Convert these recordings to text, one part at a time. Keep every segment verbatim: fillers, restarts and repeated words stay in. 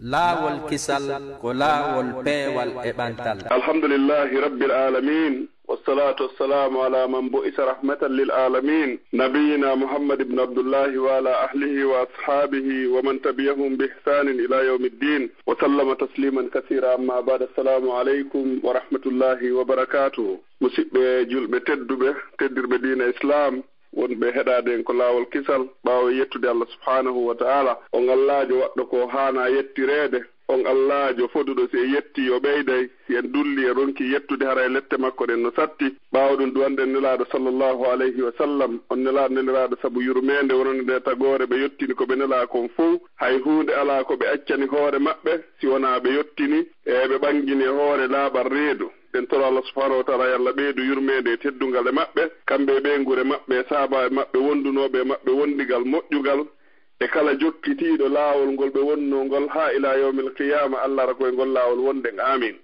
Laawol kisal ko laawol peewal e ɓantal. الحمد لله رب العالمين، والصلاة والسلام على من بعث رحمة للعالمين، نبينا محمد بن عبد الله وعلى أهله وأصحابه ومن تبعهم بإحسان إلى يوم الدين، وسلم تسليما كثيرا. أما بعد، السلام عليكم ورحمة الله وبركاته. Musidɓe julɓe tedduɓe, teddirɓe diina Islaam, wonɓe heɗaade en ko laawol kisal, ɓaawo yettude Allah subhaanahu wa ta'ala, on Allaajo waɗɗo ko haanaa yettireede, on Allaajo foduɗo si en yettii o ɓeyday, si en dullii en ronkii yettude haray lette makko ɗen no satti. Ɓaawo ɗum duwanɗen Nelaaɗo sallallahu alayhi wa sallam, on Nelaaɗo neliraaɗo sabu yurmeende wonande nde tagoore ɓe yottini ko ɓe nelaa kon fow, hay huunde alaa ko ɓe accani hoore maɓɓe si wonaa ɓe yottini, e ɓe ɓangini e hoore laaɓal reedu. En toro Allah subhanahu wa ta'ala yo Allah ɓeydu yurmeende e teddungal e maɓɓe, kamɓe e ɓeynguure maɓɓe, e sahaabaaɓe maɓɓe, wondunooɓe e maɓɓe wondigal moƴƴugal, e kala jokkitiiɗo laawol ngol ɓe wonnoo ngol haa ilaa yawmil qiyaama, Allah ara ko e ngol laawol wonɗen. Aamiin.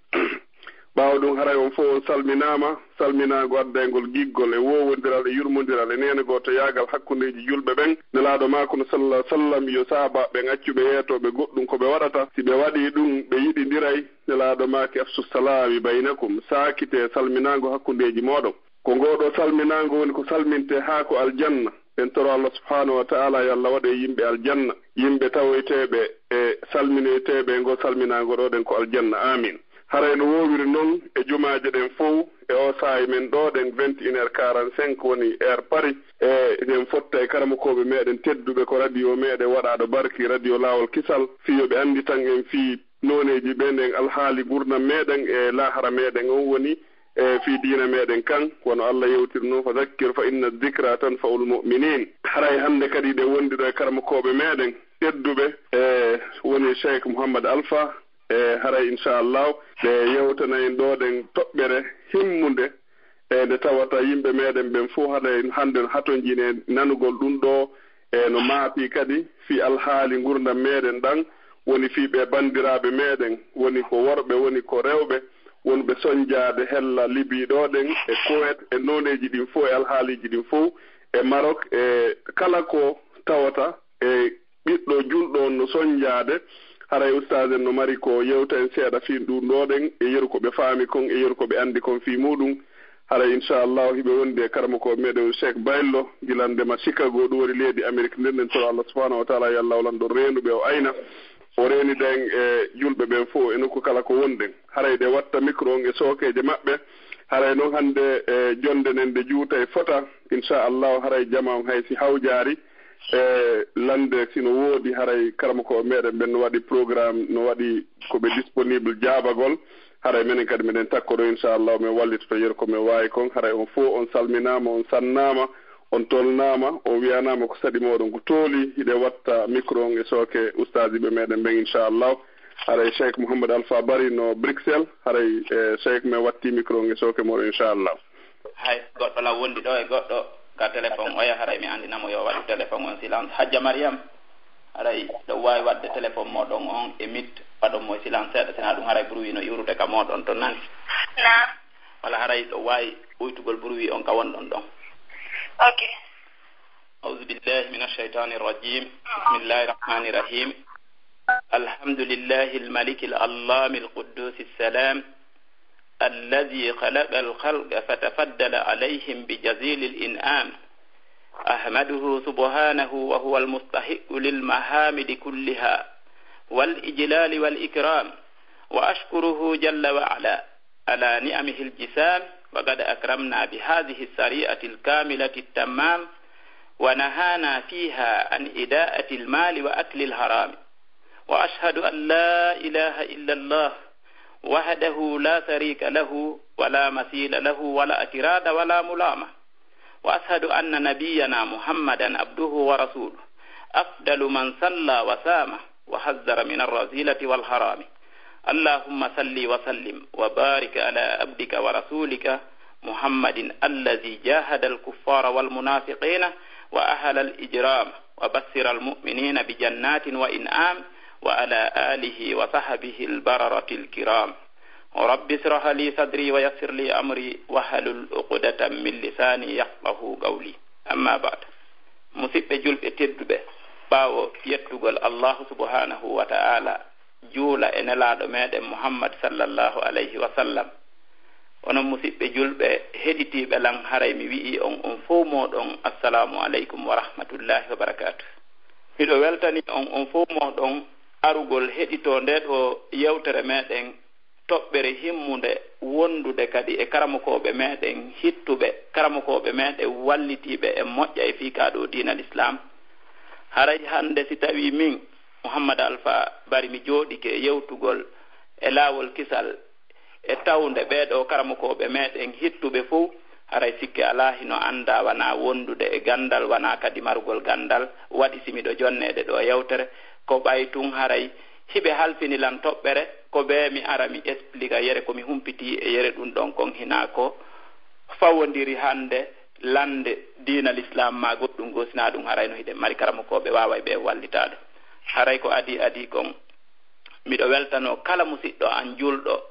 Ɓaawo ɗum, haray on fof on salminaama, salminaango addayngol giggol e woowondiral e yurmondiral e neene gootoyaagal hakkundeeji julɓe ɓen. Nelaaɗo maako no sallallahu alaihi wasallam yo sahaabaaɓe ɓen accu ɓe yeetoo ɓe goɗɗum ko ɓe waɗata, si ɓe waɗii ɗum ɓe yiɗindiray. Nelaaɗo maaki, "Afsu salaami baynakum", saakitee salminaango hakkundeeji mooɗon. Ko ngoo ɗoo salminaango woni ko salmintee haa ko aljanna. En toro Allah subhanahu wa ta'ala yo Allah waɗe yimɓe aljanna, yimɓe tawoyteeɓe e salminoyteeɓe e ngoo salminaango ɗoo ɗen ko aljanna. Aamiin. Haray no woowiri non e jumaaje ɗen fow, e oo saa'i men ɗoo ɗen vingt et une heures quarante-cinq woni heure Paris, e eɗen fotta e karamokooɓe meɗen tedduɓe ko radio meɗen waɗaaɗo barki, radio Laawol Kisal, fii yo ɓe annditan en fii nooneeji ɓe nden alhaali ngurndan meɗen e laahara meɗen on woni, e fii diina meɗen kan, wano Allah yewtiri non, "Fa zakkir fa inna zikra tanfa'ul mu'minin." Haray hannde kadi ɗe wondi ɗo e karamokooɓe meɗen tedduɓe, e woni Cheikh Mouhammad Alpha, e haray inchallahu ɓe yewtana en ɗo ɗen toɓɓere himmunde, e nde tawata yimɓe meɗen ɓen fof haɗa en hannde no hatonjini e nanugol ɗum ɗo, e no maapi kadi fii alhaali ngurndan meɗen ɗan, woni fii ɓe banndiraaɓe meɗen, woni ko worɓe, woni ko rewɓe, wonɓe sonjaade hella Libi ɗo ɗen, e Kuwait, e nooneeji ɗin fof, e alhaaliiji ɗin fof, e Marok, e kala ko tawata e ɓiɗɗo julɗo on no sonjaade. Haray ustaas en no mari ko yewta en seeɗa fii ɗum ɗo ɗen, e yeru ko ɓe faami kon, e yeru ko ɓe anndi kon fii muuɗum. Haray inchallahu hiɓe wondi e karamokooɓe meɗen Cheikh Baylo, gila ndema Chicago, ɗum woni leydi Amérique nden. En toro Allah subhanahu wa ta'ala yo Allah lanɗo reenuɓe o ayna. O reenida en e julɓe ɓen fof e nokku kala ko wonɗen. Haray ɗe watta micro on e sookeeje maɓɓe. Haray non hannde e jonde nden nde juuta e fota. Inchallahu haray jama on hay si hawjaari, e lande si no woodi, haray karamokooɓe meɗen ɓen no waɗi programme, no waɗi ko ɓe disponible jaabagol. Haray menen kadi meɗen takkoɗo, inchallahu men wallitoto yeru ko men waawi kon. Haray on fof on salminaama, on sannaama, on tolnaama, on wi'anaama ko saɗi mooɗon ko tooli. Hiɗen watta micro on e sooke ustaaziiɓe meɗen ɓen, inchallahu. Haray Cheikh Mouhammad Alpha Bari no Bruxelles. Haray, e, Cheikh men watti micro on e sooke mooɗon, inchallahu. Hay goɗɗo lan wondi ɗo e goɗɗo ka téléphone oya, haray mi anndina mo yo waɗu téléphone on silence. Hajja Mariam, haray ɗo waawi waɗde téléphone mooɗon on e mit, waɗon mo e silence seeɗa, sinaa ɗum haray bruit no iwrude ka mooɗon ton nani. Naam. Wala haray ɗo waawi uytugol bruit on ka wonɗon ɗon. Ok. أعوذ بالله من الشيطان الرجيم. بسم الله الرحمن الرحيم. الحمد لله الملك العلام القدوس السلام الذي خلق الخلق فتفضل عليهم بجزيل الإنعام. أحمده سبحانه وهو المستحق للمحامد كلها والإجلال والإكرام، وأشكره جل وعلا على نعمه الجسام، وقد أكرمنا بهذه الشريعة الكاملة التمام، ونهانا فيها عن إداءة المال وأكل الحرام. وأشهد أن لا إله إلا الله وحده لا شريك له ولا مثيل له ولا اعتراض ولا ملامة. وأشهد أن نبينا محمدا عبده ورسوله، أفضل من صلى وصام وحذر من الرذيلة والحرام. اللهم صل وسلم وبارك على عبدك ورسولك محمد الذي جاهد الكفار والمنافقين وأهل الإجرام، وبشر المؤمنين بجنات وإنعام، وعلى آله وصحبه البررة الكرام. رب اشرح لي صدري ويسر لي أمري واحلل عقدة من لساني يفقهوا قولي. أما بعد. Musidɓe julɓe tedduɓe, ɓaawo yettugol Allahu subhanahu wa ta'ala, juula e Nelaaɗo meɗen Muhammad sallallahu alayhi wa sallam. Onon musiɓɓe julɓe heɗitiiɓe lan, haray mi wi'ii on, on fow mooɗon, Assalaamu aleykum wa rahmatullahi wa barakaatuh. Miɗo weltanii on, on fow mooɗon, arugol heɗitoo ndee ɗoo yewtere meɗen, toɓɓere himmunde, wondude kadi e karamokooɓe meɗen hittuɓe, karamokooɓe meɗen wallitiiɓe en moƴƴa e fii kaa ɗoo diina Lislaam. Haray hannde, si tawii min, Muhammad Alfa Bari, mi jooɗike yewtugol e laawol kisal, e tawnde ɓee ɗoo karamokooɓe meɗen hittuɓe fow, haray sikke alaa, hino anndaa wanaa wondude e ganndal, wanaa kadi marugol ganndal, waɗi si miɗo jonneede ɗoo yewtere, ko ɓay tun haray hiɓe halfini lan toɓɓere, ko bee mi ara mi esplika yere ko mi humpitii e yere ɗun ɗon kon, hinaa ko fawondiri hannde lannde diina Lislaam maa goɗɗun goo, sinaa ɗun haray no hiɗen mari karamokooɓe waaway ɓe wallitaade. Haray ko adii adii kon, miɗo weltanoo kala musiɗɗo an julɗo,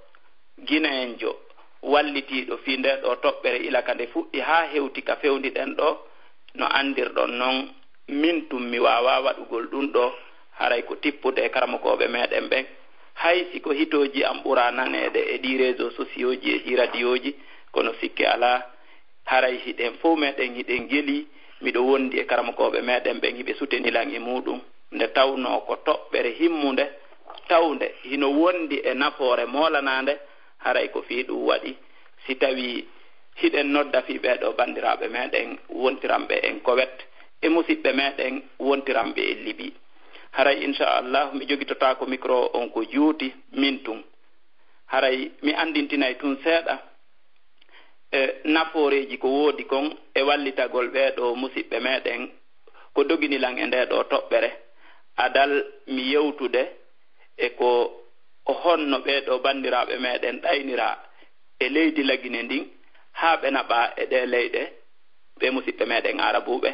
Gineenjo, wallitiiɗo fii ndee ɗoo toɓɓere ila ka nde fuɗɗi haa hewti ka fewndiɗen ɗoo, no anndirɗon non, min tun mi waawaa waɗugol ɗun ɗoo, haray ko tippude e karamokooɓe meɗen ɓen. Hay si ko hitooji an ɓuraa naneede e ɗii réseaux sociaux ji e ɗii radiyooji, kono sikke alaa, haray hiɗen fow meɗen hiɗen gelii, miɗo wondi e karamokooɓe meɗen ɓen, hiɓe suteni lan e muuɗun, nde tawnoo ko toɓɓere himmunde, tawnde hino wondi e nafoore moolanaande, haray ko fii ɗun waɗi, si tawii hiɗen nodda fii ɓee ɗoo banndiraaɓe meɗen wontiranɓe en Kowet e musiɓɓe meɗen wontiranɓe en Libi. Haray, insha Allah, mi jogitotaako mikro on ko juuti, min tun. Haray mi anndintinay tun seeɗa, e nafooreeji ko woodi kon e wallitagol ɓee ɗoo musiɓɓe meɗen ko dogini lan e ndee ɗoo toɓɓere, adal mi yewtude e ko honno ɓee ɗoo banndiraaɓe meɗen ɗayniraa e leydi Lagine ndin haa ɓe naɓaa e ɗee leyɗe, ɓee musiɓɓe meɗen Aarabuuɓe,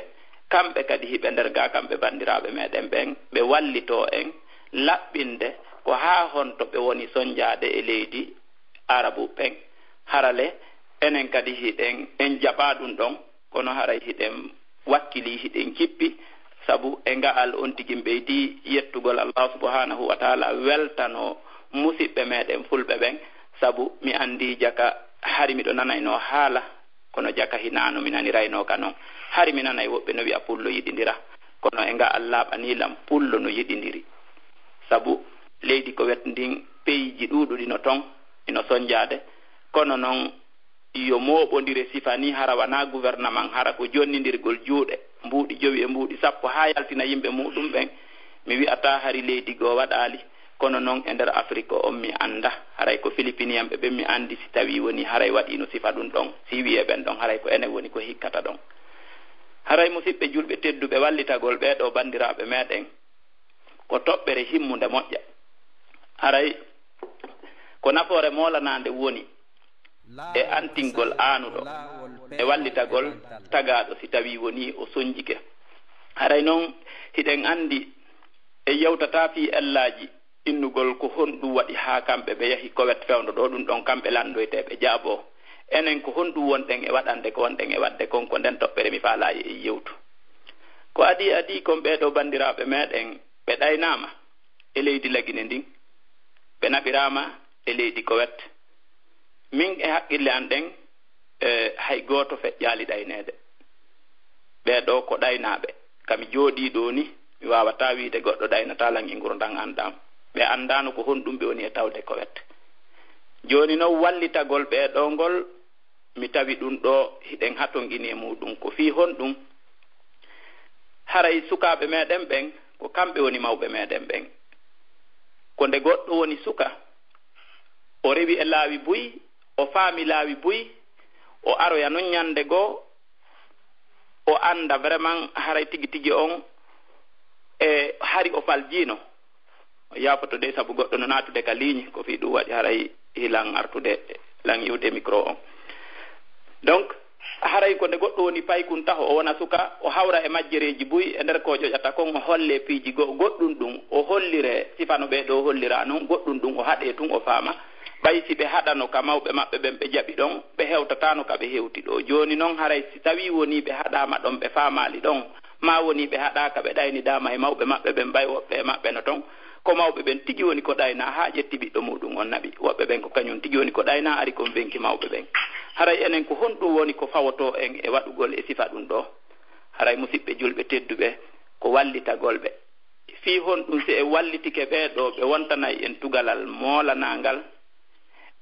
kamɓe kadi hiɓe nder gaa, kamɓe banndiraaɓe meɗen ɓen, ɓe wallitoo en laɓɓinde ko haa honto ɓe woni sonjaade e leydi Aarabuuɓe ɓen. Hara le, enen kadi hiɗen, en jaɓaa ɗun ɗon, kono haray hiɗen wakkilii, hiɗen jippi, sabu e nga'al on tigi mi ɓeydii yettugol Allah subhanahu wa ta'ala weltanoo musiɓɓe meɗen Fulɓe ɓen, sabu mi anndii jaka hari miɗo nanaynoo haala, kono jaka hinaano mi naniraynoo ka non. Hari mi nanay woɓɓe no wi'a Pullo yiɗindira, kono e nga'al laaɓanii lan Pullo no yiɗindiri. Sabu leydi Kowet ndin, peyiiji ɗuuɗuɗi no ton, ino sonjaade, kono non yo mooɓondire sifa nii, hara wanaa gouvernement, hara ko jonnindirgol juuɗe, mbuuɗi jowi e mbuuɗi sappo, haa yaltina yimɓe muuɗum ɓen. Mi wi'ataa hari leydi goo waɗaali, kono non e nder Afrik on mi annda. Haray ko Filipiniyanɓe ɓen mi anndi, si tawii wonii haray waɗiino sifa ɗun ɗon, si wi'ee ɓen ɗon, haray ko enen woni ko hikkata ɗon. Haray musiɓɓe julɓe tedduɓe, wallitagol ɓee ɗoo banndiraaɓe meɗen ko toɓɓere himmunde moƴƴa. Haray ko nafoore moolanaande woni e antingol aanuɗo e wallitagol tagaaɗo si tawii wonii o sonjike. Haray non hiɗen anndi en yewtataa fii ellaaji innugol ko honɗum waɗi haa kamɓe ɓe yahi Kowet fewndo ɗoo, ɗum ɗon kamɓe lanndoytee ɓe jaaboo. Enen ko honɗum wonɗen e waɗande ko wonɗen e waɗde kon, ko nden toɓɓere mi faalaayi en yewtu. Ko adii adii kon ɓee ɗoo banndiraaɓe meɗen ɓe ɗaynaama e leydi Lagine ndin, ɓe naɓiraama e leydi Kowet. Min e haqqille an ɗen, e, hay gooto feƴƴaali ɗayneede. Ɓee ɗoo ko ɗaynaaɓe. Ka mi jooɗii ɗoo ni, mi waawataa wiide goɗɗo ɗaynataa lan e ngurndan an ɗan. Ɓe anndaano ko honɗum ɓe woni e tawde Kowet. Jooni non wallitagol ɓee ɗoo ngol, mi tawi ɗum ɗoo hiɗen hatonngini e muuɗum. Ko fii honɗum? Haray sukaaɓe meɗen ɓen, ko kamɓe woni mawɓe meɗen ɓen. Ko nde goɗɗo woni suka, o rewi e laawi buy, o faami laawi buy, o aroya non ñannde goo, o annda vraiment haray tigi tigi on e hari o faljiino. O yaafoto dey sabu goɗɗo no naatude ka liiñi, ko fii ɗum waɗi haray hilan artude lan iwde micro on. Donc, haray ko nde goɗɗo woni paykun taho, o wona suka, o hawra e majjereeji buy e nder ko o ƴoƴata kon, o hollee piiji go-, goɗɗum ɗum, o holliree sifa no ɓee ɗoo holliraa non, goɗɗum ɗum o haɗee tun o faama. Ɓay si ɓe haɗano ka mawɓe maɓɓe ɓen ɓe jaɓi ɗon, ɓe hewtataano ka ɓe hewti ɗoo. Jooni non haray si tawii wonii ɓe haɗaama ɗon ɓe faamaali ɗon, maa wonii ɓe haɗaaka ɓe ɗaynidaama e mawɓe maɓɓe ɓen ɓay woɓɓe e maɓɓe no ton, ko mawɓe ɓen tigi woni ko ɗaynaa haa ƴetti ɓiɗɗo muuɗum on naɓi. Woɓɓe ɓen ko kañum tigi woni ko ɗaynaa ari kon benki mawɓe ɓen. Haray enen ko honɗum woni ko fawotoo en e waɗugol e sifa ɗum ɗoo? Haray musiɓɓe julɓe tedduɓe, ko wallitagol ɓe. Fii honɗum si en wallitike ɓee ɗoo, ɓe wontanay en tugalal moolanaangal?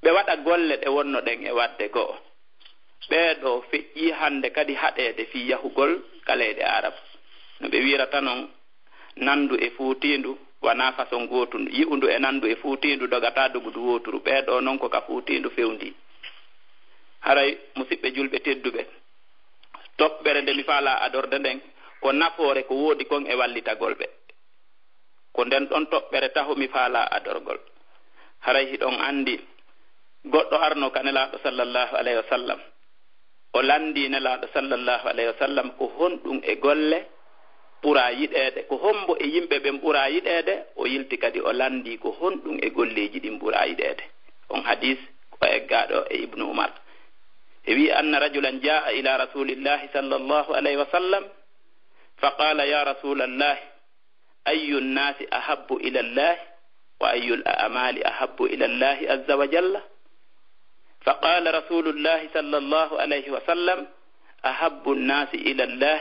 Ɓe waɗa golle ɗe wonnoɗen e waɗde go'o. Ɓee ɗoo feƴƴii hannde kadi haɗeede fii yahugol ka leyɗe Arab. No ɓe wi'irata non, nanndu e fuutiindu wanaa façon gootundu. Yi'undu e nanndu e fuutiindu dogataa dogudu wooturu. Ɓee ɗoo non ko ka fuutiindu fewndii. Haray, musiɓɓe julɓe tedduɓe, toɓɓere nde mi faalaa adorde nden, ko nafoore ko woodi kon e wallitagol ɓe. Ko nden ɗon toɓɓere taho mi faalaa adorgol. Haray hiɗon anndi, goɗɗo arno ka Nelaaɗo sallallahu alayhi wa sallam. O lanndii Nelaaɗo sallallahu alayhi wa sallam ko honɗum e golle ɓuraa yiɗeede, ko hommbo e yimɓe ɓen ɓuraa yiɗeede, o yilti kadi o lanndii ko honɗum e golleeji ɗin ɓuraa yiɗeede. On hadiis ko eggaaɗo e Ibnu Umar. Ɓe wi'i, أن رجلا جاء إلى رسول الله صلى الله عليه وسلم فقال: يا رسول الله، أي الناس أحب إلى الله، وأي الأعمال أحب إلى الله عز وجل؟ فقال رسول الله صلى الله عليه وسلم: أحب الناس إلى الله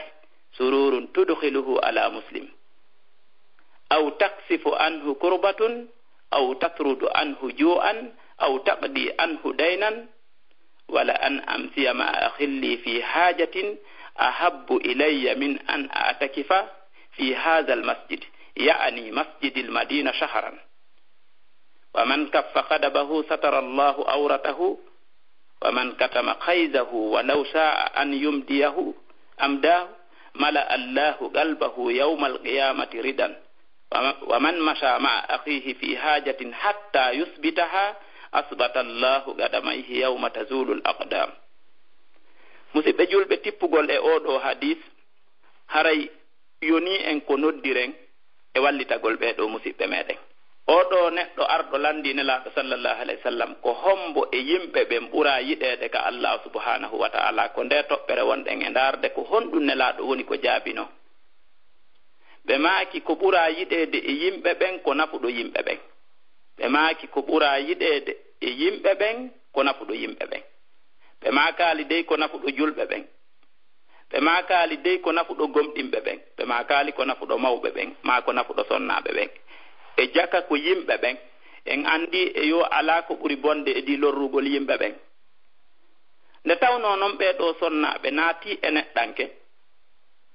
سرور تدخله على مسلم، أو تكشف عنه كربة، أو تطرد عنه جوعا، أو تقضي عنه دينا، ولأن أمسي مع أخي لي في حاجة أحب إلي من أن أعتكف في هذا المسجد، يعني مسجد المدينة، شهرا. ومن كف غضبه ستر الله عورته، ومن كتم غيظه ولو شاء أن يمديه أمداه، ملأ الله قلبه يوم القيامة رضا. وم-، ومن مشى مع أخيه في حاجة حتى يثبتها، أثبت الله قدميه يوم تزول الأقدام. Musiɓɓe julɓe, tippugol e oo ɗoo hadiis, haray yonii en ko noddiren e wallitagol ɓee ɗoo musiɓɓe meɗen. Oo ɗoo neɗɗo arɗo lanndii Nelaaɗo sallallahu alayhi wa sallam ko hommbo e yimɓe ɓen ɓuraa yiɗeede ka Allaahu subhaanahu wa ta'aalaa, ko ndee toɓɓere wonɗen e ndaarde, ko honɗum Nelaaɗo woni ko jaabinoo. Ɓe maaki ko ɓuraa yiɗeede e yimɓe ɓen ko nafuɗo yimɓe ɓen. Ɓe maaki ko ɓuraa yiɗeede e yimɓe ɓen ko nafuɗo yimɓe ɓen. Ɓe maakaali dey ko nafuɗo julɓe ɓen. Ɓe maakaali dey ko nafuɗo gomɗinɓe ɓen. Ɓe maakaali ko nafuɗo mawɓe ɓen, maa ko nafuɗo sonnaaɓe ɓen. E jaka ko yimɓe ɓen. En anndii e yo alaa ko ɓuri bonde e dii lorrugol yimɓe ɓen. Nde tawnoo non ɓee ɗoo sonnaaɓe naatii e neɗɗanke,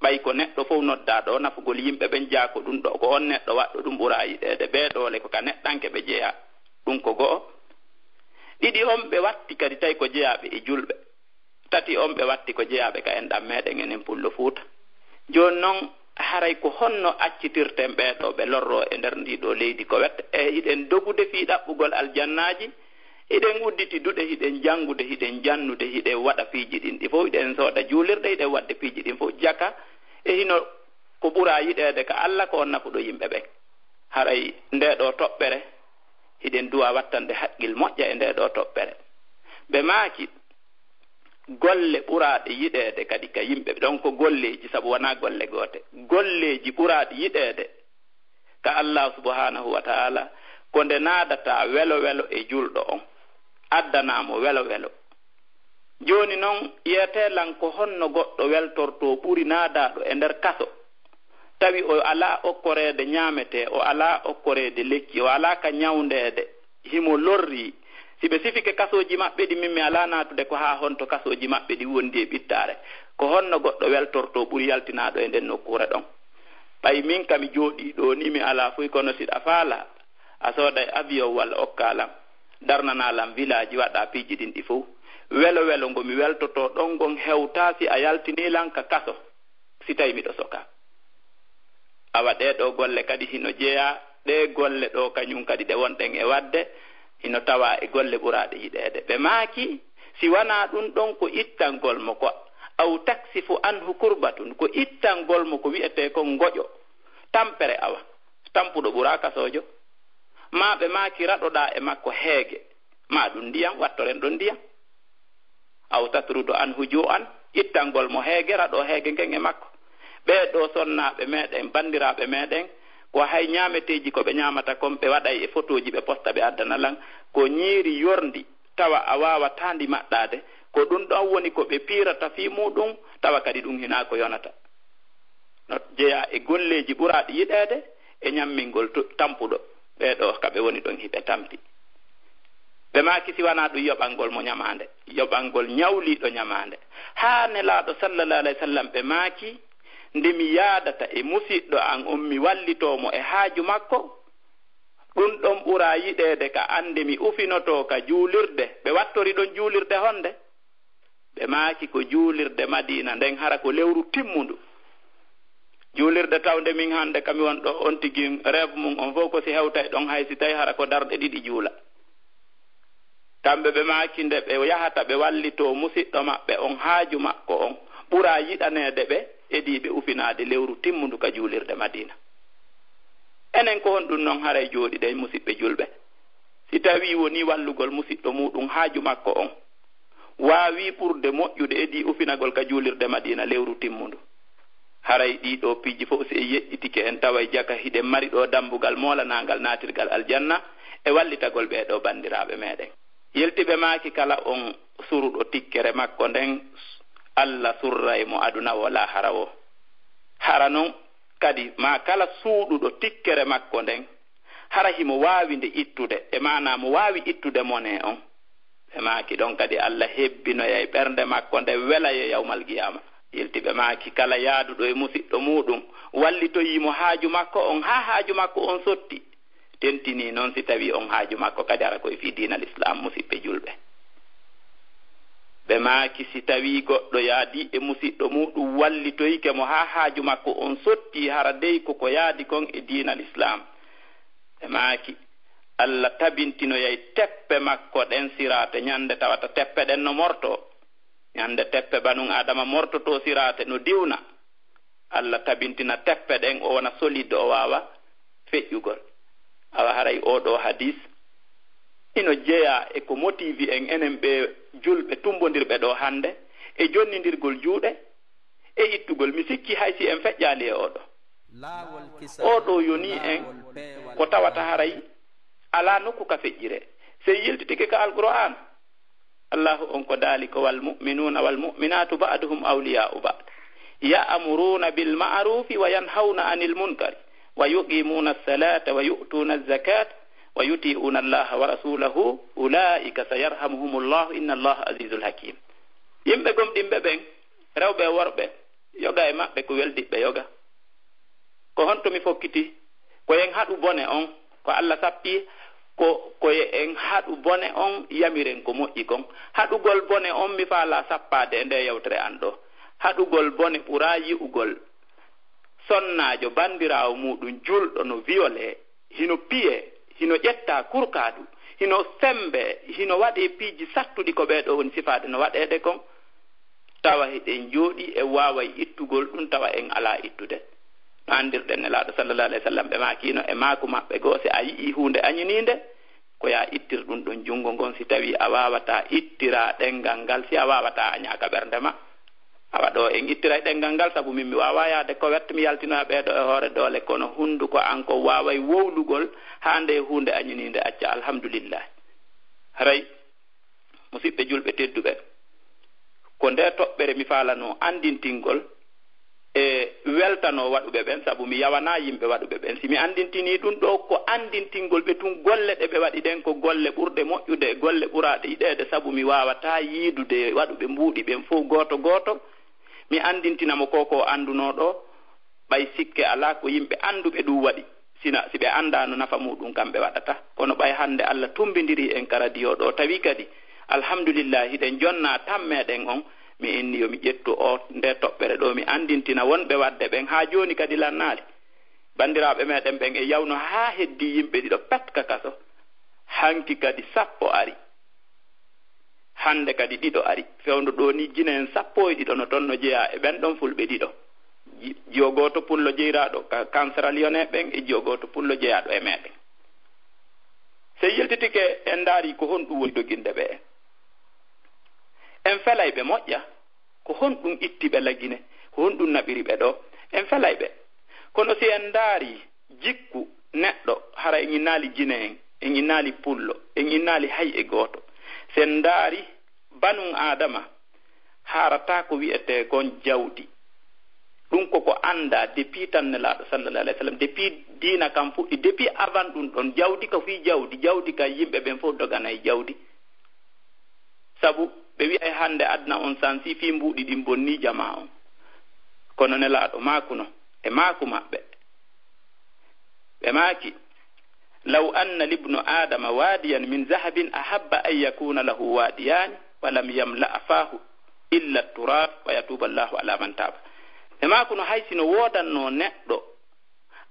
ɓay ko neɗɗo fow noddaa ɗoo nafugol yimɓe ɓen, jaa ko ɗum ɗoo, ko on neɗɗo waɗɗo ɗum ɓuraa yiɗeede, ɓee ɗoo le ko ka neɗɗanke ɓe jeyaa, ɗum ko go'o. Ɗiɗi on ɓe watti kadi tawi ko jeyaaɓe e julɓe. Tati on ɓe watti ko jeyaaɓe ka enɗan meɗen enen Pullo Fuuta. Jooni non, haray ko honno accitirten ɓee ɗoo ɓe lorroo e nder ndii ɗoo leydi ko wetta? E hiɗen dogude fii ɗaɓɓugol aljannaaji, hiɗen udditi duɗe, hiɗen janngude, hiɗen jannude, hiɗen waɗa piiji ɗin ɗi fow, hiɗen sooda juulirɗe, hiɗen waɗde piiji ɗin fow. Jaka e hino ko ɓuraa yiɗeede ka Alla ko on nafuɗo yimɓe ɓen. Haray ndee ɗoo toɓɓere, hiɗen duwa wattande haqqil moƴƴa e ndee ɗoo toɓɓere. Ɓe maaki, golle ɓuraaɗe yiɗeede kadi ka yimɓe, ɗon ko golleeji, sabu wanaa golle goote. Golleeji ɓuraaɗi yiɗeede ka Allaahu subhaanahu wa ta'aala, ko nde naadataa welo-welo e julɗo on, addanaa mo welo-welo. Jooni non, yeetee lan ko honno goɗɗo weltortoo ɓuri naadaaɗo e nder kaso, tawi o alaa okkoreede ñaametee, o alaa okkoreede lekki, o alaa ka ñawndeede, himo lorrii. Si ɓe sifike kasooji maɓɓe ɗi, min mi alaa naatude ko haa honto kasooji maɓɓe ɗi wondi e ɓittaare. Ko honno goɗɗo weltortoo ɓuri yaltinaaɗo e nden nokkuure ɗon? Ɓay min ka mi jooɗii ɗoo nii mi alaa fuy, kono si ɗa faalaa, a sooday avion walla okkaa lan, darnanaa lan vilaaji, waɗaa piiji ɗin ɗi fow. Welo welo ngo mi weltotoo ɗon ngon hewtaa si a yaltinii lan ka kaso, si tawi miɗo sokaa. Awa ɗee ɗoo golle kadi hino jeyaa, ɗee golle ɗoo kañum kadi ɗe wonɗen e waɗde, hino tawaa e golle ɓuraaɗe yiɗeede. Ɓe maaki, si wanaa ɗum ɗon ko ittangol mo ko, aw taksifu anhu kurbatun, ko ittangol mo ko wi'etee kon ngoƴo, tampere awa, tampuɗo ɓuraa kasoojo. Maa ɓe maaki raɗoɗaa e makko heege, maa ɗum ndiyam, wattoren ɗon ndiyam. Aw tatrudu anhu juu'an, ittangol mo heege, raɗo heege ngen e makko. Ɓee ɗoo sonnaaɓe meɗen, banndiraaɓe meɗen, Wa hay ñaameteeji ko ɓe ñaamata kon, ɓe waɗay e fotooji, ɓe posta, ɓe addana lan, ko ñiiri yorndi, tawa a waawataa ndi maɗɗaade. Ko ɗun ɗon woni ko ɓe piirata fii muuɗun, tawa kadi ɗun hinaa ko yonata. No jeyaa e golleeji ɓuraaɗi yiɗeede e ñammingol tu-, tampuɗo. Ɓee ɗoo ka ɓe woni ɗon hiɓe tampi. Ɓe maaki, si wanaa ɗun yoɓangol mo ñamaande, yoɓangol ñawliiɗo ñamaande. Haa Nelaaɗo sallallahu alayhi wa sallam ɓe maaki, nde mi yaadata e musiɗɗo an on, mi wallitoo mo e haaju makko, ɗun ɗon ɓuraa yiɗeede ka an nde mi ufinotoo ka juulirde. Ɓe wattori ɗon juulirde honde? Ɓe maaki, ko juulirde Madiina nden, hara ko lewru timmundu. Juulirde tawnde min hande ka mi won ɗoo on tigi, rêve mun on fow ko si hewtay ɗon, hay si tawi hara ko darɗe ɗiɗi juula. Kamɓe ɓe maaki, nde ɓe yahata ɓe wallitoo musiɗɗo maɓɓe on haaju makko on, ɓuraa yiɗaneede ɓe edii ɓe ufinaade lewru timmundu ka juulirde Madiina. Enen ko honɗun non haray jooɗiɗen, musiɓɓe julɓe? Si tawii wonii wallugol musiɗɗo muuɗun haaju makko on waawii ɓurde moƴƴude edii ufinagol ka juulirde Madiina lewru timmundu, haray ɗii ɗoo piiji fow, si en yeƴƴitike, en taway jaka hiɗen mari ɗoo dambugal moolanaangal naatirgal aljanna e wallitagol ɓee ɗoo banndiraaɓe meɗen. Yiltiɓe maaki, kala on suruɗo tikkere makko nden, Alla surray mo aduna woo laahara woo. Hara non kadi, maa kala suuɗuɗo tikkere makko nden, hara himo waawi nde ittude, e maanaa mo waawi ittude monee on. Ɓe maaki, ɗon kadi Alla hebbinoyay ɓernde makko nden, welayee yawmal qiyaama. Yiltiɓe maaki, kala yaaduɗo e musiɗɗo muuɗun, wallitoyii mo haaju makko on, haa haaju makko on sotti, tentinii non si tawii on haaju makko kadi hara ko e fii diinal Islaam, musiɓɓe julɓe. Ɓe maaki, si tawii goɗɗo yaadii e musiɗɗo muuɗun, wallitoyike mo haa haaju makko on sotti, hara dey ko ko yaadi kon e diinal Islaam. Ɓe maaki, Alla tabintinoyay teppe makko ɗen siraate, ñande tawata teppe ɗen no mortoo. Ñande teppe banun Aadama mortotoo siraate no diwna, Alla tabintina teppe ɗen, o wona solide, o waawa feƴƴugol. Awa haray oo ɗoo hadiis hino jeyaa e ko motivi en enen ɓee julɓe tummbondirɓe ɗoo hande, e jonnindirgol juuɗe, e ittugol. Mi sikki hay si en feƴƴaali e oo ɗoo. Oo ɗoo yonii en ko tawata haray alaa nokku ka feƴƴiree. Si en yiltitike ka Alqur'aan, Allaahu on ko daali ko, "والمؤمنون والمؤمنات بعضهم أولياء بعض يأمرون بالمعروف وينهون عن المنكر ويقيمون الصلاة ويؤتون الزكاة ويطيعون الله ورسوله أولئك سيرحمهم الله إن الله عزيز حكيم." Yimɓe gomɗinɓe ɓen, rewɓe e worɓe, yoga e maɓɓe ko weldiɓɓe yoga. Ko honto mi fokkitii? Ko en haɗu bone on, ko Alla sappi, ko, ko en haɗu bone on, yamiren ko moƴƴi kon. Haɗugol bone on, mi faalaa sappaade e ndee yewtere an ɗoo. Haɗugol bone ɓuraa yi'ugol sonnaajo banndiraawo muuɗun julɗo no viyolee, hino piyee, hino ƴettaa kurkaadu, hino semmbee, hino waɗee piiji sattuɗi ko ɓee ɗoo woni sifaade no waɗeede kon. Tawa hiɗen jooɗii, en waaway ittugol ɗun, tawa en alaa ittude. No anndirɗen, Nelaaɗo sallallahu alayhi wa sallam, ɓe maakiino e maaku maɓɓe goo, si a yi'ii huunde añiniinde, ko yaa ittir ɗun ɗon junngo ngon, si tawii a waawataa ittiraa ɗenngal ngal, si a waawataa añaa ka ɓernde maa. Awa ɗoo en ittiray ɗenngal ngal, sabu min mi waawaa yaade Kowet, mi yaltinoya ɓee ɗoo e hoore doole, kono hunnduko an kon waaway wowlugol haa ndee huunde añiniinde acca, alhamdulillahi. Haray, musiɓɓe julɓe tedduɓe, ko ndee toɓɓere mi faalanoo anndintingol e weltanoo waɗuɓe ɓen, sabu mi yawanaa yimɓe waɗuɓe ɓen. Si mi anndintinii ɗun ɗoo, ko anndintingol ɓe tun golle ɗe ɓe waɗi ɗen, ko golle ɓurɗe moƴƴude e golle ɓuraaɗe yiɗeede, sabu mi waawataa yiidude waɗuɓe mbuuɗi ɓen fow gooto gooto. Mi anndintina mo ko ko anndunoo ɗoo, ɓay sikke alaa ko yimɓe annduɓe ɗun waɗi, sina si ɓe anndaano nafa muuɗun kan ɓe waɗata. Kono ɓay hannde Alla tummbindirii en ka radio ɗoo, tawi kadi, alhamdulillahi, hiɗen jonnaa tammeeɗen on, mi inni yo mi ƴettu oo, ndee toɓɓere ɗoo, mi anndintina wonɓe waɗde ɓen, haa jooni kadi lannaali. Banndiraaɓe meɗen ɓen e yawno haa heddii yimɓe ɗiɗo pet ka kaso. Hanki kadi sappo ari. Hannde kadi ɗiɗo ari. Fewndo ɗoo nii, Gine en sappo e ɗiɗo no ton, no jeyaa e ɓen ɗon fulɓe ɗiɗo. Ji-, jiwo gooto pullo jeyraaɗo ka, kan Sierra Leone ɓen, e jiwo gooto pullo jeyaaɗo e meɗen. Si en yiltitike, en ndaarii ko honɗun woni doginde ɓe en. En felay ɓe moƴƴa. Ko honɗun itti ɓe la Gine? Ko honɗun naɓiri ɓe ɗoo? En felay ɓe. Kono si en ndaarii, Jikku neɗɗo, hara en innaali jine en, en innaali pullo, en innaali hay e gooto. Si en ndaari banun Aadama, haarataa ko wi'etee kon jawdi. Ɗun ko ko anndaa depuis tan Nelaaɗo sallallahu alayhi wa sallam, depuis diina kan fuɗɗi, depuis avant ɗun ɗon, jawdi ka fii jawdi, jawdi kan yimɓe ɓen fof doganay jawdi. Sabu ɓe wi'ay hannde aduna on sansi fii mbuuɗi ɗin bonnii jamaa on. Kono Nelaaɗo maakuno e maaku maɓɓe. Ɓe maaki, "Law anna libnu Aadama waadiyan min zahabin ahabba an yakuna lahu waadiyani wa lam yamla'a fahu illa turab wa yatuba Allahu ala man taba." Ɓe maakuno hay si no woodannoo neɗɗo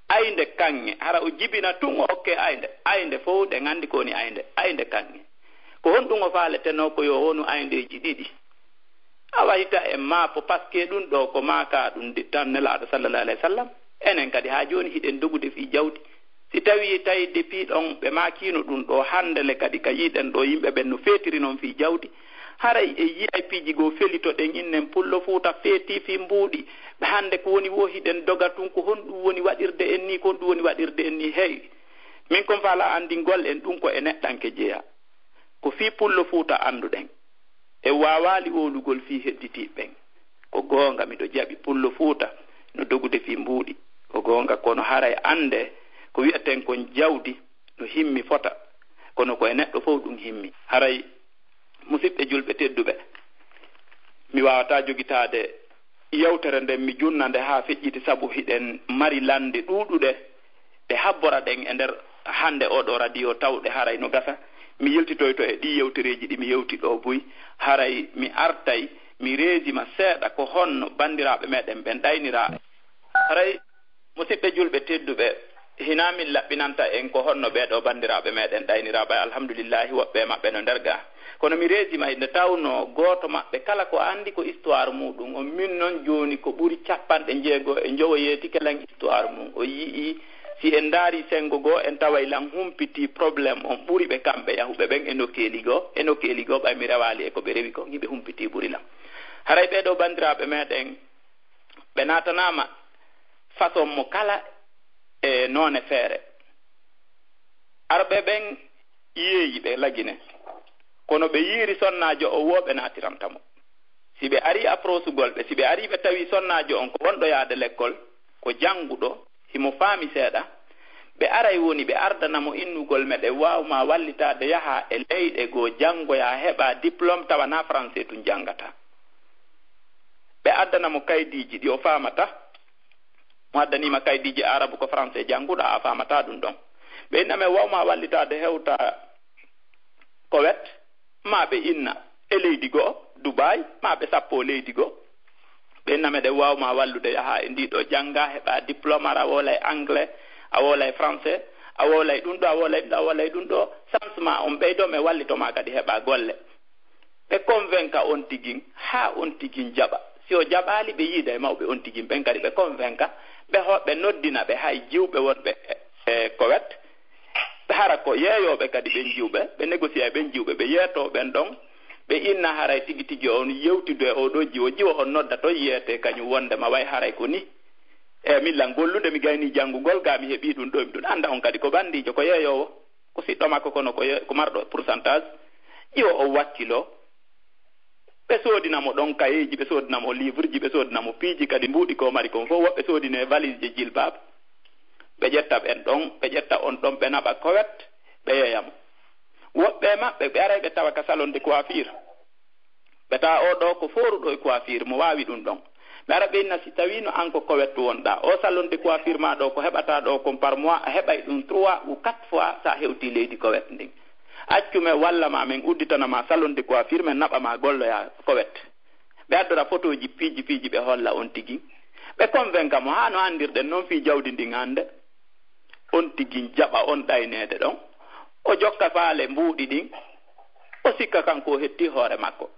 aynde kaŋŋe, hara o jibina tun o okkee aynde, aynde fow ɗen anndi ko woni aynde, aynde kaŋŋe. Ko honɗun o faaletenoo ko yo wonu ayndeeji ɗiɗi? Awa hita en maafo, paske ɗun ɗoo ko maakaa ɗun de-, tan Nelaaɗo sallallahu alayhi wa sallam. Enen kadi haa jooni hiɗen dogude fii jawdi. Si tawii tawi depuis ɗon ɓe maakiino ɗun ɗoo, hannde le kadi ka yi'uɗen ɗoo yimɓe ɓen no feetiri non fii jawdi. Haray e yi'ay piiji goo felitoɗen innen Pullo Fuuta feetii fii mbuuɗi. Ɓe hannde ko woni woo hiɗen doga tun, ko honɗun woni waɗirde en nii, ko honɗun woni waɗirde en nii? Hey, min kon faalaa anndingol en ɗun ko e neɗɗanke jeyaa. Ko fii Pullo Fuuta annduɗen. En waawaali wowlugol fii hedditiiɓe ɓen. Ko goonga, miɗo jaɓi Pullo Fuuta no dogude fii mbuuɗi. Ko goonga, kono haray annde ko wi'eten kon jawdi no himmi fota, kono ko e neɗɗo fow ɗun himmi. Haray, musiɓɓe julɓe tedduɓe, mi waawataa jogitaade yewtere nden mi junna nde haa feƴƴiti, sabu hiɗen mari lannde ɗuuɗuɗe ɗe habbora ɗen e nder hannde oo ɗoo radio tawɗe haray no gasa mi yiltitoyto e ɗii yewtereeji ɗi mi yewti ɗoo buy. Haray mi artay mi reesima seeɗa ko honno banndiraaɓe meɗen ɓen ɗayniraa. Haray, musiɓɓe julɓe tedduɓe, hinaa min laɓɓinanta en ko honno ɓee ɗoo banndiraaɓe meɗen ɗayniraa ɓay, alhamdulillahi, woɓɓe e maɓɓe no nder gaa. Kono mi reesima nde tawnoo gooto maɓɓe kala ko anndi ko histoire muuɗun on, min non jooni ko ɓuri capanɗe jeego e njowo yeetike lan histoire mun. O yi'ii, si en ndaarii senngo goo, en taway lan humpitii problème on ɓuri ɓe kamɓe yahuɓe ɓen e nokkeeli goo, e nokkeeli goo, ɓay mi rewaali e ko ɓe rewi kon, hiɓe humpitii ɓuri lan. Haray ɓee ɗoo banndiraaɓe meɗen, ɓe naatanaama façon mo kala e noone feere. Arɓe ɓen yeeyi ɓe lagine, kono ɓe yiiri sonnaajo o woo ɓe naatiranta mo. Si ɓe arii aprosugol ɓe, si ɓe arii ɓe tawii sonnaajo on ko wonɗo yaade lekkol, ko jannguɗo, himo faami seeɗa, ɓe aray woni ɓe ardana mo innugol meɗen waaw maa wallitaade yaha e leyɗe goo janngoya heɓa diplôme tawa naa français tun janngata. Ɓe addana mo kaydiiji ɗi o faamata. Mo addaniima kaydiiji Aarabu ko français jannguɗaa, a faamataa ɗun ɗon. Ɓe inna men, waaw maa wallitaade hewta Kowet, maa ɓe inna e leydi goo, Dubaay, maa ɓe sappoo leydi goo. Ɓe inna meɗen, waaw maa wallude yahaa e ndii ɗoo janngaa, heɓaa diplôme, ara a woolay anglais, a woolay français, a woolay ɗun ɗoo, a woolay ɗun ɗoo, a woolay ɗun ɗoo. Sans maa on ɓeydoo men wallito maa kadi heɓaa golle. Ɓe convainca on tigin, haa on tigin jaɓa. Si o jaɓaali, ɓe yiida e mawɓe on tigin ɓen kadi, ɓe convainca, ɓe ho-, ɓe noddina ɓe hay jiwɓe wonɓe e, e Kowet. Ɓe hara ko yeeyooɓe kadi ɓen jiwɓe, ɓe négocier e ɓen jiwɓe, ɓe yeetoo ɓen ɗon, ɓe inna haray tigi tigi on yewtidu e oo ɗoo jiwo. Jiwo on nodda ton yeetee kañun wonndema way haray ko nii. E min lan gollude, mi gaynii janngugol, gaa mi heɓii ɗun ɗoo, mi ɗun annda on kadi ko banndiijo, ko yeeyoowo. Ko siɗɗo makko, kono ko ye-, ko marɗo pourcentage. Jiwo on wakkiloo. Ɓe soodina mo ɗon kayeeji, ɓe soodina mo livreji, ɓe soodina mo piiji kadi mbuuɗi ko mari kon fof. Woɓɓe soodine valise je jilbab. Ɓe ƴetta ɓen ɗon, ɓe ƴetta on ɗon, ɓe naɓa Kowet, ɓe yeeya mo. Woɓɓe e maɓɓe, ɓe aray ɓe tawa ka salon de coiffure. Ɓe tawa oo ɗoo ko fooruɗo e coiffure, mo waawi ɗun ɗon. Mi ara ɓe inna, si tawii no an ko Kowet wonɗaa, oo salon de coiffure maa ɗoo ko heɓataa ɗoo kon par mois, a heɓay ɗun trois ou quatre fois si a hewtii leydi Kowet ndin. Accu men walla maa men udditana maa salon de coiffure, men naɓa maa golloyaa Kowet. Ɓe addora fotooji piiji piiji ɓe holla on tigi. Ɓe convainca mo haa no anndirɗen non fii jawdi ndin hannde. On tigi jaɓa on ɗayneede ɗon. O jokka faale mbuuɗi ɗin. O sikka kanko o hetti hoore makko.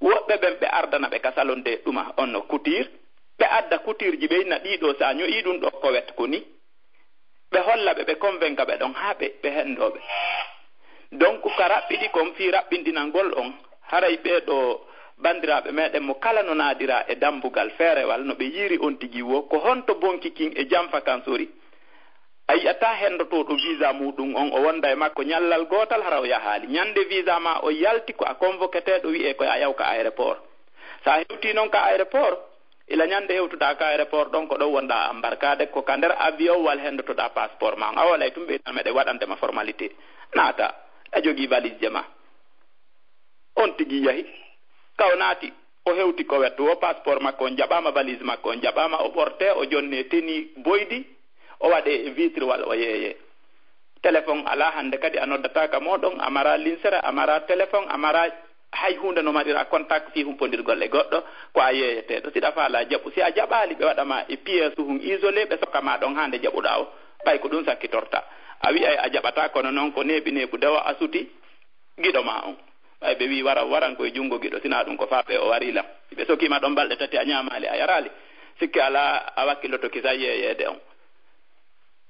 Woɓɓe ɓen ɓe ardana ɓe ka salon de ɗuma on no couture. Ɓe adda coutureji ɓe inna ɗii ɗoo si a ño'ii ɗun ɗoo Kowet ko nii. Ɓe holla ɓe, ɓe convainca ɓe ɗon haa ɓe, ɓe henndoo ɓe. Donc ka raɓɓiɗi kon fii raɓɓinɗinangol on, haray ɓee ɗoo Banndiraaɓe meɗen mo kala no naadiraa e dammbugal feerewal, no ɓe yiiri on tigi woo, ko honto bonki kin e janfa kan sori? A yi'ataa henndotooɗo visa muuɗum on, o wonda e makko ñallal gootal, hara o yahaali. Ñannde visa maa on yalti, ko a convoqueteeɗo, wi'ee ko yaa yaw ka aéroport. So a hewtii non ka aéroport, ila ñannde hewtuɗaa ka aéroport ɗon, ko ɗon wonɗaa embarkaade, ko ka nder avion wal henndotoɗaa passeport maa on. A hoolay tun, ɓe meɗen waɗande ma formalité. Naata, a jogii valise je maa. On tigi yahi. Ka o naati, o hewti Kowet woo, passeport makko on jaɓaama, valise makko on jaɓaama, o ɓortee, o jonnee tenue boydi, o waɗee e vitre wal, o yeeyee. Téléphone alaa hannde kadi, a noddataa ka mooɗon, a maraa linsere, a maraa téléphone, a maraa hay huunde no maɗiraa contact fii humpondirgol e goɗɗo, ko a yeeyeteeɗo. Si ɗa faalaa jaɓu, si a jaɓaali, ɓe waɗa ma e pièce hun isolé, ɓe soka ma ɗon haa nde jaɓuɗaa o, ɓay ko ɗun sakkitorta. A wi'ay a jaɓataa, kono non ko neeɓi neeɓude o, a suti giɗo maa on. Ɓay ɓe wi'i, "Waran, waran ko e junngo giɗo, sinaa ɗun ko faa ɓe o warii lan." Si ɓe sokii ma ɗon balɗe tati, a ñaamaali, a yaraali, sikke alaa, a wakkiloto kisay yeeyeede on.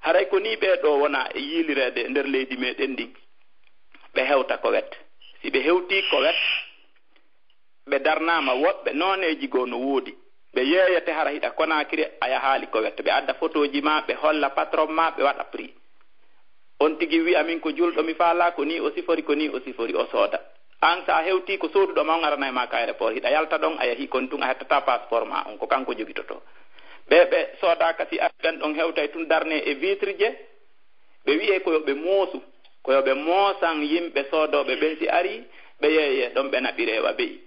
Haray ko nii ɓee ɗoo wona e yiilireede e nder leydi meɗen ndin. Ɓe hewta Kowet. Si ɓe hewtii Kowet, ɓe darnaama woɓɓe, nooneeji goo no woodi. Ɓe yeeyete hara hiɗa Konaakiri, a yahaali Kowet. Ɓe adda fotooji maa, ɓe holla patron maa, ɓe waɗa prix. On tigi wi'a, "Min ko julɗo, mi faalaa ko nii o sifori, ko nii o sifori," o sooda. An, si a hewtii, ko sooduɗo maa on aranay maa ka aéroport. Hiɗa yalta ɗon, a yahii kon tun, a hettataa passeport maa on, ko kanko jogitotoo. Ɓee ɓe soodaaka, si ari ɓen ɗon hewtay tun, darnee e vitre je, ɓe wi'ee ko yo ɓe moosu, ko yo ɓe moosan yimɓe soodooɓe ɓen, si arii, ɓe yeeyee ɗon, ɓe naɓiree wa be'i.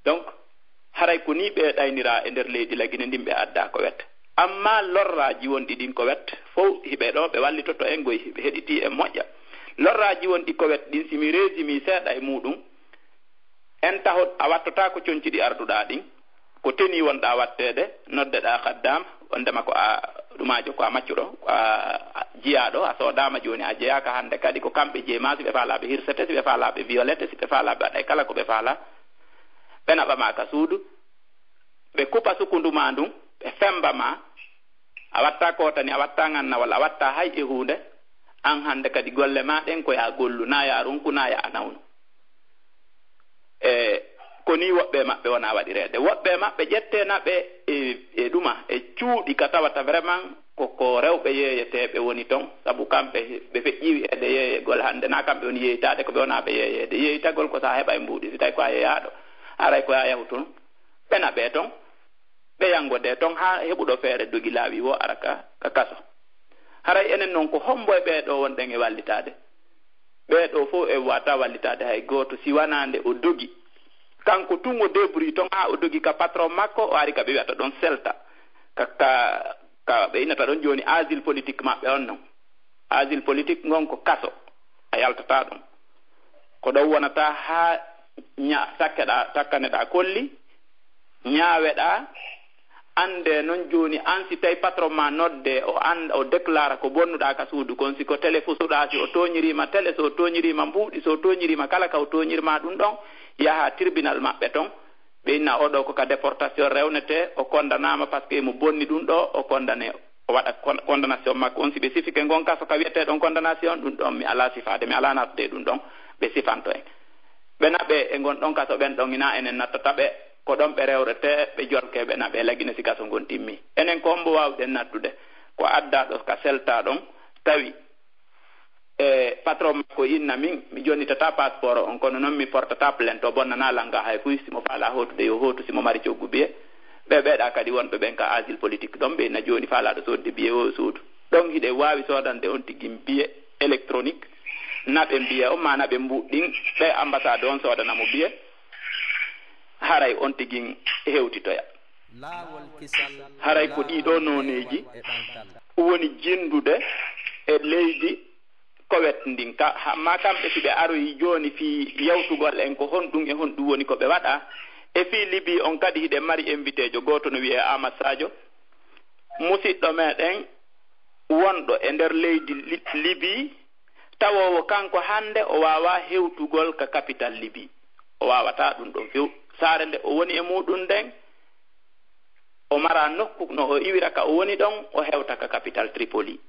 Donc, haray ko nii ɓe ɗayniraa e nder leydi Lagine ndin, ɓe addaa Kowet. Ammaa lorraaji wonɗi ɗin Kowet, fow hiɓe ɗoo, ɓe wallitoto en, goy hiɓe heɗitii en moƴƴa. Lorraaji wonɗi Kowet ɗin, si mi résumii seeɗa e muuɗum, en taho a wattotaako conci ɗi arduɗaa ɗin, ko tenue wonɗaa watteede, noddeɗaa khaddam, wonndema ko a ɗumaajo, ko a maccuɗo, ko a jiyaaɗo, a soodaama jooni, a jeyaaka hannde kadi, ko kamɓe jeyi maa, si ɓe faalaa ɓe hirsete, si ɓe faalaa ɓe violete, si ɓe faalaa ɓe waɗay kala ko ɓe faalaa, ɓe naɓa maa ka suudu, ɓe kupa sukundu maa ndun, ɓe femmba maa, a wattaa kootani, a wattaa ŋannawal, a wattaa hay e huunde, an hannde kadi golle maa ɗen ko yaa gollu, naa yaa ronku, naa yaa nawnu. E ko nii woɓɓe e maɓɓe wona waɗireede. Woɓɓe e maɓɓe ƴettee naɓe e, e ɗuma, e cuuɗi ka tawata vraiment ko, ko rewɓe yeeyeteeɓe woni ton, sabu kamɓe ɓe feƴƴii wi'eede yeeyegol hannde, naa kamɓe woni yeeytaade, ko ɓe wonaa ɓe yeeyeede. Yeeytagol ko so a heɓay mbuuɗi, si tawi ko a yeeyaaɗo, haray ko yaa yahu ton, ɓe naɓee ton, ɓe yangodee ton haa heɓuɗo feere dogi laawi woo ara ka, ka kaso. Haray enen non ko hombo e ɓee ɗoo wonɗen e wallitaade? Ɓee ɗoo fow en waawataa wallitaade hay gooto si wanaa nde o dogi. Kanko tun o débrouille ton haa o dogi ka patron makko, o ari ka ɓe wi'ata ɗon selta. Ka, ka, ka ɓe innata ɗon jooni asile politique maɓɓe on non. Asile politique ngon ko kaso. A yaltataa ɗon. Ko ɗon wonataa haa ña-, sakkeɗaa, takkaneɗaa kolli, ñaaweɗaa, annde non jooni an, si tawi patron maa nodde, o annda, o déclara ko bonnuɗaa ka suudu kon, si ko télé fusuɗaa, si o tooñiriima télé, si o tooñiriima mbuuɗi, si o tooñiriima kala ka o tooñirmaa ɗum ɗon, yaha tribunal maɓɓe ton, ɓe inna oo ɗoo ko ka déportation rewnetee, o condamnaama parce que mo bonni ɗum ɗoo, o condamné, o waɗa con-, condamnation makko on. Si ɓe sifike ngon kaso ka wi'etee ɗon condamnation, ɗum ɗon mi alaa sifaade, mi alaa nattude e ɗum ɗon, ɓe sifanto en. Ɓe naɓee e ngon ɗon kaso, ɓen ɗon hinaa enen nattata ɓe, ko ɗon ɓe rewretee, ɓe jolkee, ɓe naɓee Lagine si kaso ngon timmi. Enen ko hombo waawɗen nattude? Ko addaa ɗo ka seltaa ɗon, tawi e patron makko inna min, mi jonnitataa passeport on, kono non mi portataa plainte, o bonnanaa lan ga hay fuy, si mo faalaa hootude yo hootu, si mo mari coggu biye. Ɓe ɓeeɗaa kadi wonɓe ɓen ka asile politique ɗon, ɓe inna jooni faalaaɗo soodde biye o soodu. Ɗon hiɗen waawi soodande on tigi biye électronique, naɓen biye on, maa naɓen mbuuɗi ɗin, ɓe ambassade on soodana mo biye, haray on tigi hewtitoya. Haray ko ɗii ɗoo nooneeji woni jinndude e leydi Kowet ndin. Ka, ha, maa kamɓe si ɓe aroyi jooni fii yewtugol en ko honɗum e honɗum woni ko ɓe waɗa. E fii Libi on kadi hiɗen mari inviteejo gooto no wi'ee Aamadu Saajo, musiɗɗo meɗen wonɗo e nder leydi Li-, Libi, tawoowo kanko hannde o waawaa hewtugol ka kapital Libi. O waawataa ɗum ɗon few. Saare nde o woni e muuɗum nden, o maraa nokku no o iwira ka o woni ɗon, o hewta ka kapital Tripoli.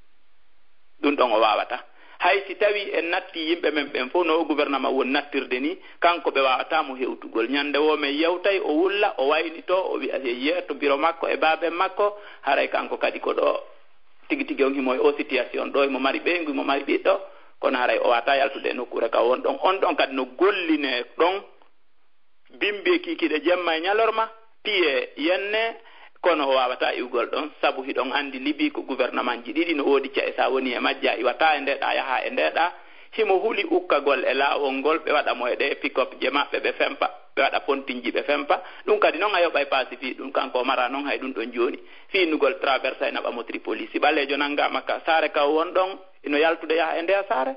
Ɗum ɗon o waawataa. Hay si tawii en nattii yimɓe men ɓen fow no o gouvernement woni nattirde nii, kanko ɓe waawataa mo hewtugol. Ñannde woo men yewtay, o wulla, o waynitoo, o wi'a yeeto biro makko e baaben makko, haray kanko kadi ko ɗoo tigi tigi on himo e oo situation ɗoo, himo mari ɓeyngu, himo mari ɓiɗɗo, kono haray o waawataa yaltude e nokkuure ka won ɗon. On ɗon kadi no gollinee ɗon bimbi e kiikiiɗe jemma e ñalorma, piyee, yennee, kono o waawataa iwgol ɗon, sabu hiɗon anndi Libii ko gouvernementji ɗiɗi no woodi ca'e, si a wonii e majji a iwataa e ndeeɗaa, yahaa e ndeeɗaa. Himo huli ukkagol e laawol ngol, ɓe waɗa mo e ɗee pick-upje maɓɓe, ɓe fempa, ɓe waɗa pontinji, ɓe fempa. Ɗum kadi non a yoɓay paasi fii ɗum, kanko o maraa non hay ɗum ɗon jooni. Fii innugol traverse e naɓa mo Tripoli. Si ɓaleejo nanngaama ka saare ka o won ɗon, hino yaltude yaha e ndee saare.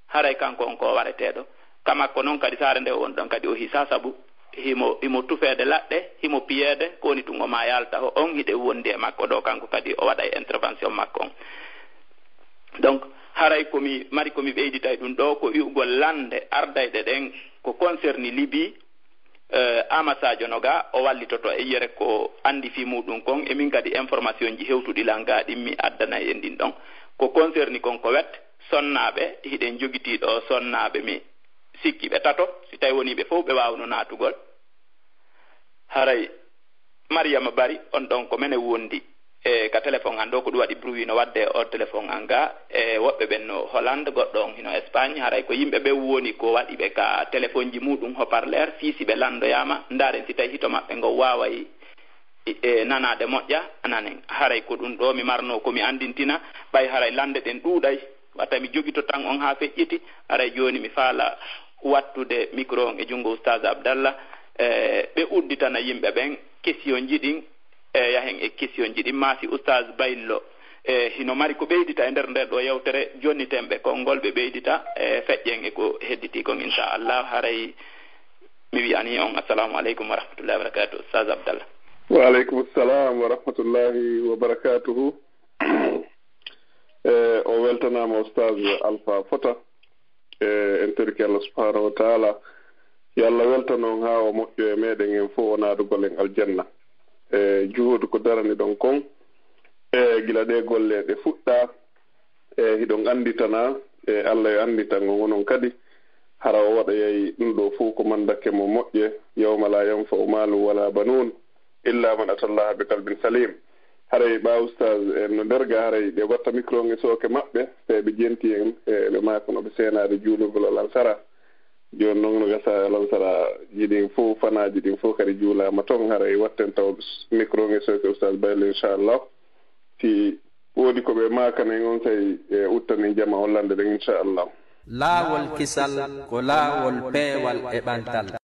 Haray kanko on ko o wareteeɗo. Ka makko non kadi saare nde o woni ɗon kadi o hisaa sabu himo, himo tufeede laɗɗe, himo piyeede, ko woni ɗum o maa yalta ho on hiɗen wondi e makko ɗoo, kanko kadi o waɗay intervention makko on. Donc, haray ko mi mari ko mi ɓeydita e ɗum ɗoo ko wi'ugol lannde ardayɗe ɗen ko concerni Libii, eh, Ama Sadio Noga, o wallitoto e yere ko anndi fii muuɗum kon, e min kadi informationji hewtuɗi lan gaa ɗin mi addanay en ɗin ɗon. Ko concerni kon ko wet, sonnaaɓe, hiɗen jogitii ɗoo sonnaaɓe mi sikki ɓe tato, si tawi wonii ɓe fow ɓe waawno naatugol. Haray Mariama Bari, on ɗon ko menen wondi e ka téléphone an ɗoo, ko ɗum waɗi bruit no waɗde e oo téléphone an gaa, e woɓɓe ɓen no Hollande, goɗɗo on hino Espagne, haray ko yimɓe ɓen woni ko waɗi ɓe ka téléphonji muuɗum haut-parleur, fii si ɓe lanndoyaama, ndaaren si tawi hito maɓɓe ngon waaway e, e nanaade moƴƴa, nanen. Haray ko ɗum ɗoo mi marnoo ko mi anndintina, ɓay haray lannde ɗen ɗuuɗay, wata mi jogito tan on haa feƴƴiti, haray jooni mi faala wattude micro on e junngo Oustaz Abdallah, e, ɓe udditana yimɓe ɓen questionji ɗin, e, yahen e questionji ɗin, maa si Oustaz Baylo, e, hino mari ko ɓeydita e nder nden ɗoo yewtere, jonniten ɓe konngol, ɓe ɓeydita, e, feƴƴen e ko hedditii kon, inchallah. Haray mi wi'anii on, assalamu aleykum wa rahmatullahi wa barakatuh, Oustaz Abdallah. Wa aleykum salam wa rahmatullahi wa barakatuhu. E, o weltanaama Oustaz Alpha Fota. E, en torike Allah subhanahu wa ta'ala. Yo Allah weltan on haa o moƴƴo e meɗen en fow, o naadugol en aljanna. E, juhuudu ko daraniɗon kon, e, gila ɗee golle ɗe fuɗɗaa, e, hiɗon annditana, e, Allah yo annditan on onon kadi. Hara o waɗoyay ɗum ɗoo fow ko mandake mo moƴƴe, yawma laa yanfa'u maalun walaa banuun, illa man atallaha bi qalbin salim. Haray ɓaa Oustaz en no nder ga, haray ɓe watta micro on e sooke maɓɓe, tawi ɓe jenti en, e ɓe maaka no ɓe seenaade juulugol alansara. Jooni non no gasa alansara ji ɗin fow, fanaaji ɗin fow kadi juulaama ton, haray watten taw micro on e sooke Oustaz Baylo, inchallah. Si woodi ko ɓe maakana en on, tawi e uttanen jama on lannde ɗen, inchallah. Laawol kisal ko laawol peewal e ɓantal.